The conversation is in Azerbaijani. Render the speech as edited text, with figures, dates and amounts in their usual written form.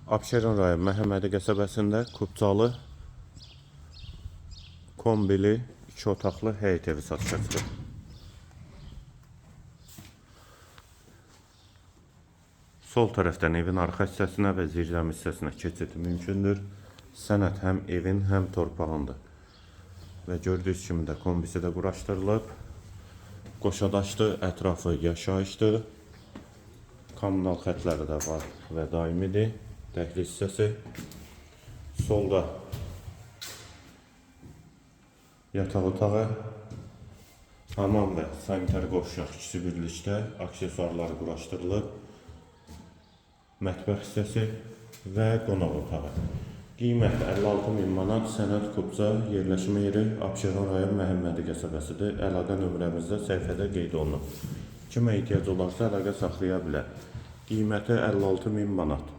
Abşeron rayon Məhəmmədi qəsəbəsində Kubcalı kombili 2 otaqlı həyət evi satışa çıxıb. Sol tərəfdən evin arxa hissəsinə və zirzəmi hissəsinə keçid mümkündür. Sənəd həm evin, həm torpağındır. Və gördüyünüz kimi də kombisi də quraşdırılıb. Qoşadaşdır, ətrafı yaşayışdır. Kommunal xətləri də var və daimidir. Dəhliz hissəsi. Solda yataq otağı, hamam və sanitar qovşaq ikisi birlikdə aksesuarlar quraşdırılıb. Mətbəx hissəsi və qonaq otağı. Qiymət 56 min manat, sənəd Kubca, yerləşmə yeri Abşeron rayon Məhəmmədi qəsəbəsidir. Əlaqə nömrəmizdə səhifədə qeyd olunub. Kimə ehtiyac olarsa əlaqə saxlaya bilər. Qiyməti 56 min manat.